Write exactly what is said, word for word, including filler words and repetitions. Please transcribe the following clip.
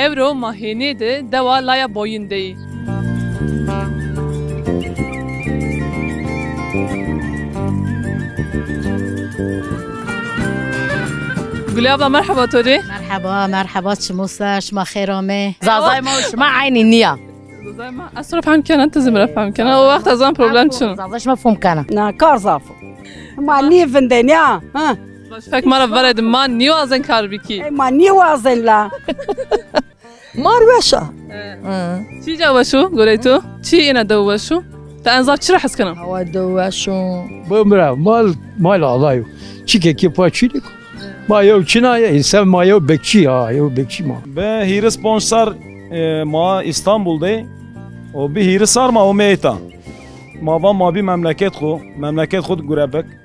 Ewro ma hênê de dewa Laya Boyîn de yî. Gulê abla, merheba to rê. Merheba, merheba, çimo ser, şima xêr amê. Zazay ma û şima eynî nîya. Zazay ma, ez to ra fehm kena, ti zî mi ra fehm kena. O wext ez an problem çin o. Zazay şima fom kena. Na, kar zaf o. Ma nî vindên ya, ha. Fek ma ra verê de, ma nîwazen kar bikî. Ey, ma nîwazen la. Mar weş a. Hı. Çî ca weş o gorey to? Çî êna dew weş o? Ti en zaf çi ra hes kena? Hawa dew weş o. Bimra, mal, mal Allahî yo. Çike ki pa çî nîko. Ma yew çina ye, însan ma yew bekçî ya, yew bekçî ma. Bi hîris ponc serr, e, ma Îstanbul de, o bi hîris serr ma omê êta. Ma va ma bî memleket xo, memleket xo di gure bik.